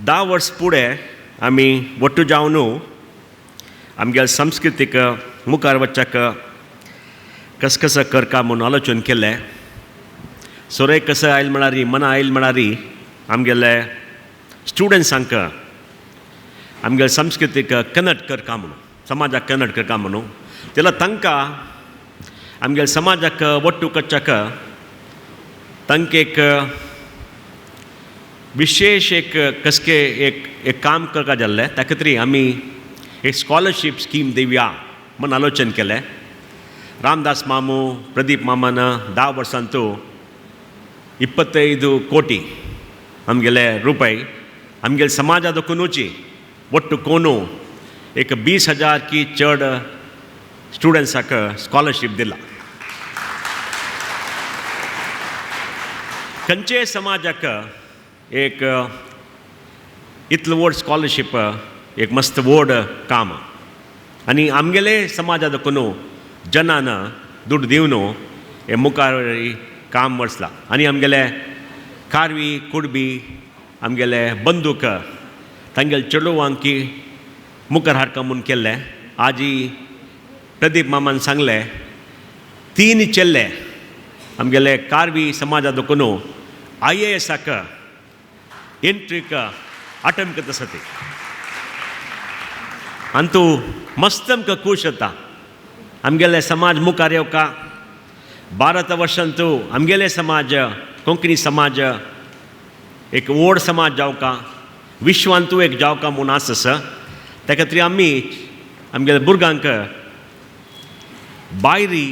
10 वर्स फुडें आमी ಒಟ್ಟು जावन आमगे संस्कृतीक मुखार वच्चाक कस कसं करका म्हूण आलोचन केलें. सोरे कसं आयल म्हळ्यार मना आयल म्हळ्यार आमगेले स्टुडंट्सांक आमगे संस्कृतीक कनेक्ट करका म्हणून, समाजाक कनेक्ट करका म्हणून. जाल्यार तांकां आमगे समाजाक ಒಟ್ಟು करच्याक तांकां एक विशेष एक कसके एक एक काम करका जाल्लें. त्या खातीर आमी एक स्कॉलरशीप स्कीम दिवया म्हूण आलोचन केलें. रामदास मामू, प्रदीप मामान 10 वर्सांतू 25 ಕೋಟಿ आमगेले रुपये आमगेले समाजादकुनूची ಒಟ್ಟು कोनू एक 20,000 की चड स्टुडंट्साक स्कॉलरशीप दिला. खंयचेय समाजाक एक इतलो व्हड स्कॉलरशीप एक मस्त व्हड काम. आनी आमगेले समाजादकुनू जनान दुड दिवन हे मुखार काम वचलां. आनी आमगेले कारवी कुडबी आमगेले बंदूक तांगेले चेडवांकी मुखार हाडका म्हूण केल्लें. आजी प्रदीप मामान सांगलें 3 चेल्ले आमगेले कारवी समाजा देखून IASाक एंट्रीक अटेम्प्ट करता आसा ती. आनी तूं मस्त आमकां खूश जाता आमगेले समाज मुखार येवका. भारत वर्षांतू आमगेले समाज कोंकणी समाज एक व्हड समाज जावका, विश्वांतू एक जावका म्हूण आस आसा. त्या खातीर आमी आमगेले भुरग्यांक भायरी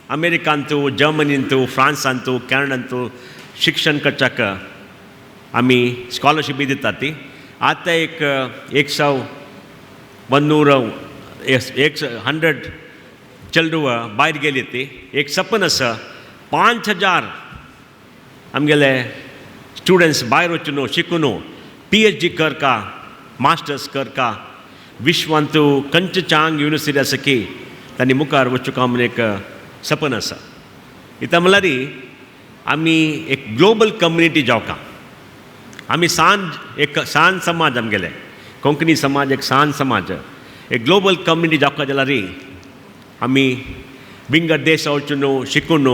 अमेरिकांतू, जर्मनींतू, फ्रांसांतू, कॅनडांतू शिक्षण करच्याक आमी स्कॉलरशीपी दितात ती. आतां एक 100 100 चेडवां भायर गेली ती. एक सपन आसा 5,000 आमगेले स्टुडंट्स भायर वचून शिकून PhD करका, मास्टर्स करका, विश्वांतू खंयचे चांग युनिवर्सिटी आसा की तांणी मुखार वचूंक म्हूण एक सपन आसा. इतलें म्हणल्यार आमी एक ग्लोबल कम्युनिटी जावका. आमी सान एक सान समाज, आमगेले कोंकणी समाज एक सान समाज, एक ग्लोबल कम्युनिटी जावका जाल्यार आमी विंगड देशा वचून शिकून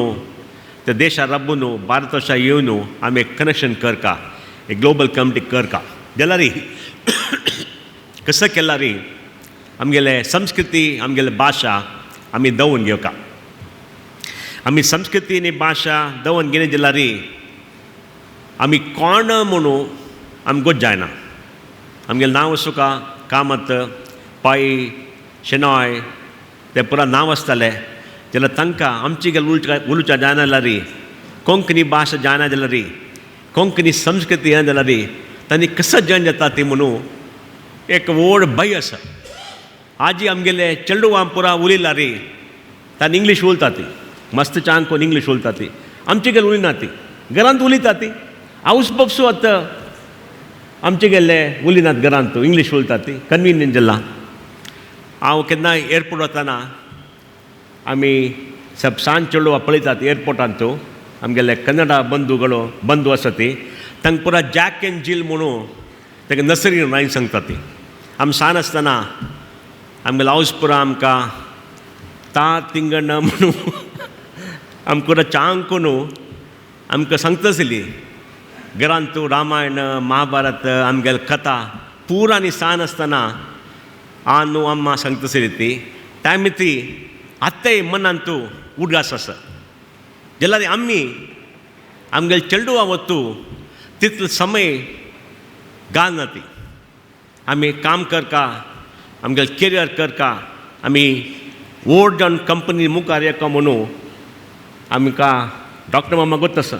त्या देशा राबून भारत वर्सा येवन आमी एक कनेक्शन करका, एक ग्लोबल कम्युनिटी करका. जाल्यार कसं केल्यार आमगेले संस्कृती आमगेले भाशा आमी दवरून घेवका. आमी संस्कृती आनी भाशा दवरून घेयना जाल्यार आमी कोण म्हणून आमकां गोत जायना. आमगेलें नांव सुका कामत, पै, शेनॉय ते पुरा नांव आसतालें. जाल्यार तांकां आमची गेल उलोवच्या जायना जाल्यार, कोंकणी भाशा जायना जाल्यार, कोंकणी संस्कृती येना जाल्यार तांणी कसो जॉयन जाता ती म्हणून एक व्हड भंय आसा. आजी आमगेले चेडवां पुरा उलयला रे तांणी इंग्लीश उलयता ती, मस्त चांग कोन्न इंग्लीश उलयता ती. आमचे गेले उलयना ती, घरांत उलयता ती. हावस बपसू आतां आमचे गेल्ले उलयनात घरांत, इंग्लीश उलयता ती, कन्विनियंट जाला. हांव केन्ना एअरपोर्ट वतना आमी सब सांज चेडवां पळयतात एअरपोर्टांत. आमगेले कन्नडा बंधुಗಳು बंधू आसा ती, तांकां पुरा जॅक एंड जील म्हणून ताका नर्सरी रायम सांगता ती. आमी सान आसतना आमगेलो हावस पुरा आमकां ता तिंगण म्हणून आमकां पुरा चांग करून आमकां सांगता आसली. घरांत रामायण महाभारत आमगेले कथा पुरा आनी सान आसतना आनु अम्मा सांगता आसली ती. टायम ती आतांय मनांत उडगास आसा. जाल्यार आमी आमगेले चेडवां वतू तितलो समय घालना ती. आमी काम करका, आमगेलें करियर करका, आमी व्हड जावन कंपनी मुखार येका म्हणून आमकां डॉक्टर मामा गोत आसा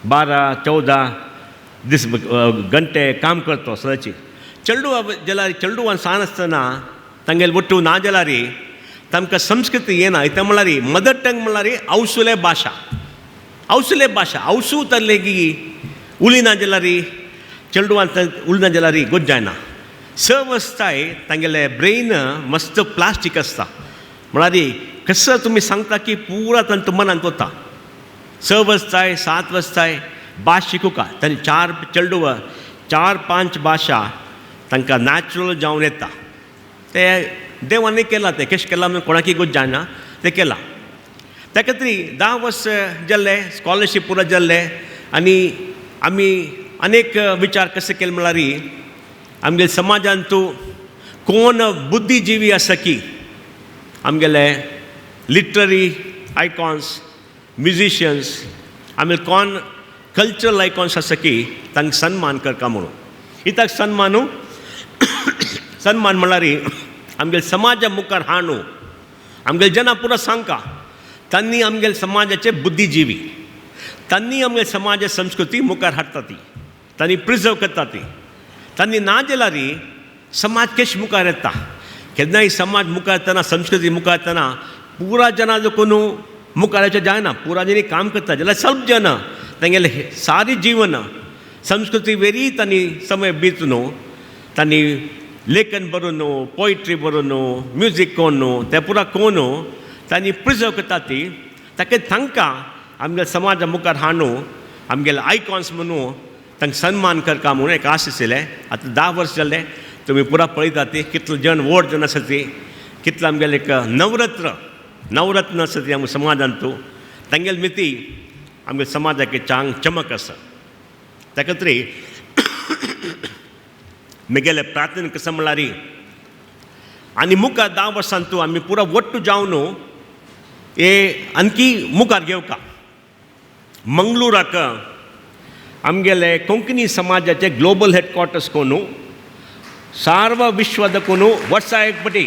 12-14 दीस घंटे काम करतो सदांची. चेडवां जाल्यार चेडवां सान आसतना तांगेले ಒಟ್ಟು ना जाल्यार तांकां संस्कृती येना. इतलें म्हणल्यार मदर टंग म्हणल्यार आवसुले भाशा, आवसुले भाशा आवसू तरलेगी उलयना जाल्यार चेडवां उलयना जाल्यार गोत जायना. 6 वर्साय तांगेले ब्रेन मस्त प्लास्टीक आसता, म्हळ्यार कसं तुमी सांगता की पुरा तांच्या मनांत वता. 6 वर्साय 7 वर्साय भास शिकूका तांणी 4 चेडवां 4-5 भाशा तांकां नॅचरल जावन येता. ते देवांनी केलां, तें कशें केलां म्हणून कोणाकूय गोत जायना, तें केलां. ताका खातीर 10 वर्स जाल्ले स्कॉलरशीप पुरो जाल्ले आनी आमी अनेक विचार कशें केले म्हळ्यार आमगे समाजांत तूं कोण बुद्धिजिवी आसा की आमगेले लिटररी आयकॉन्स, म्युजिशियन्स, आमगे कोण कल्चरल आयकॉन्स आसा की तांकां सन्मान करता म्हणून. कित्याक सन्मानू सन्मान म्हळ्यार आमगे समाजा मुखार हाणू आमगे जना पुरो सांगका तांणी आमगे समाजाचे बुद्धिजिवी, तांणी आमगे समाजा संस्कृती मुखार हाडटा ती, तांणी प्रिजर्व करता ती. तांणी ना जाल्यार समाज केश मुखार येता. केन्नाय समाज मुखार येतना, संस्कृती मुखार येतना पुरा जना जो कोणू मुखार येवचें जायना, पुरा जनी काम करता जाल्यार सब जना तांगेलें सारी जीवन संस्कृती वेरी तांणी समय बीत न्हू, तांणी लेखन बरोवन न्हू, पोयट्री बरोवन न्हू, म्युजीक कोन्न न्हू, तें पुरा कोन्न न्हू तांणी प्रिजर्व करता ती. ताका तांकां आमगे समाजा मुखार हाडून आमगेले आयकॉन्स म्हणून तांकां सन्मान करता म्हणून एक आस आशिल्लें. आतां 10 वर्स जालें, तुमी पुरा पळयतात ती कितलो जण व्हड जण आसा ती, कितलो आमगेले एक नवरत्न आसा ती आमच्या समाजांत तूं तांगेले मिती आमगे समाजाक चांग चमक आसा. ताका खातीर म्हगेले प्रार्थना कशें म्हळ्यार आनी मुखार 10 वर्सां तूं आमी पुरा ಒಟ್ಟು जावन हे आणखी मुखार घेवका. मंगळुराक आमगेले कोंकणी समाजाचे ग्लोबल हेडक्वॉर्टर्स कोनू सार्व विश्वದ कोनू वर्सा एक पटी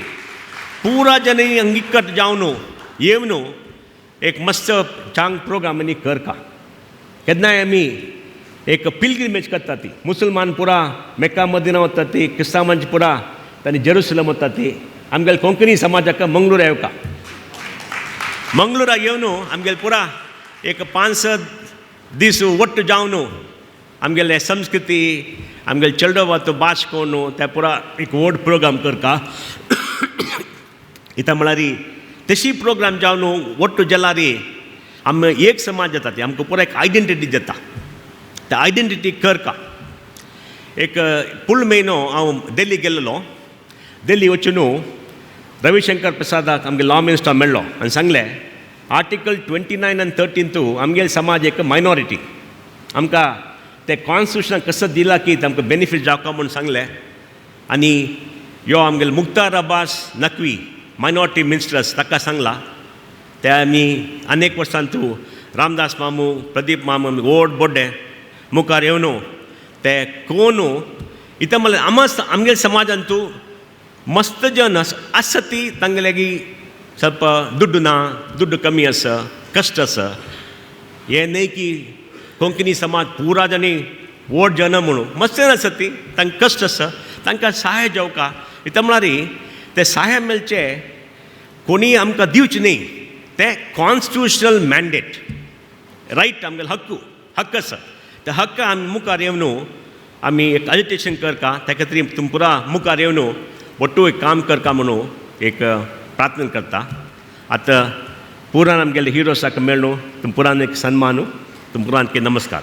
पुरा जनी अंगीकट जावन येवन एक मस्त चांग प्रोग्राम आनी करका. केन्नाय आमी एक पिलग्रिमेज करता ती, मुसलमान पुरा मेका मदिना वता ती, क्रिस्तांवांची पुरा तांणी जेरुसलम वता ती. आमगेले कोंकणी समाजाक मंगळूर येवका. मंगळुरा येवन आमगेले पुरा एक 5-6 दीस ಒಟ್ಟು जावन आमगेले संस्कृती, आमगेले चेडवाचो भाश कोण ते पुरा एक व्हड प्रोग्राम करता. इतां म्हळ्यार तशी प्रोग्राम जावन ಒಟ್ಟು जाल्यार आमी एक समाज जाता ती, आमकां पुरा एक आयडेंटिटी जाता. त्या आयडेंटिटी करका. एक फुल म्हयनो हांव दिल्ली गेल्लो. दिल्ली वचून रविशंकर प्रसादाक आमगे लॉ मिनिस्टर मेळ्ळो आनी सांगलें आर्टिकल 29 आनी 13 आमगेले समाज एक मायनॉरिटी, आमकां ते कॉन्स्टिट्युशनाक कसो दिला की आमकां बेनिफीट जावका म्हूण सांगलें. आनी यो आमगेले मुख्तार अब्बास नकवी मायनॉरिटी मिनिस्टर्स ताका सांगला. ते आमी अनेक वर्सां तूं रामदास मामू, प्रदीप मामू आमी व्हड बोड्डे मुखार येवन ते कोण इतां म्हणल्यार आमस आमगेले समाजान तूं मस्त जन आसा ती तांगेले ಸ್ವಲ್ಪ ದುಡ್ಡು ना, दुड्डू कमी आसा, कश्ट आसा. हें न्हय की कोंकणी समाज पुरा जाणी व्हड जन म्हणून मस्त जन आसा ती, तांकां कश्ट आसा, तांकां सहाय जावका. इतां म्हळ्यार ते सहाय मेळचें कोणी आमकां दिवचें न्ही, ते कॉन्स्टिट्युशनल मॅन्डेट रायट, आमगेलो हक्क हक्क आसा. ते हक्क आमी मुखार येवन आमी एक अजिटेशन करता. त्या खातीर तुमी पुरा मुखार येवन ಒಟ್ಟು एक काम करता म्हणून एक प्रार्थना करता. आतां पुरान आमगेले हिरोसाक मेळ्ळो, तुम पुरान एक सन्मान, तुम पुरान नमस्कार.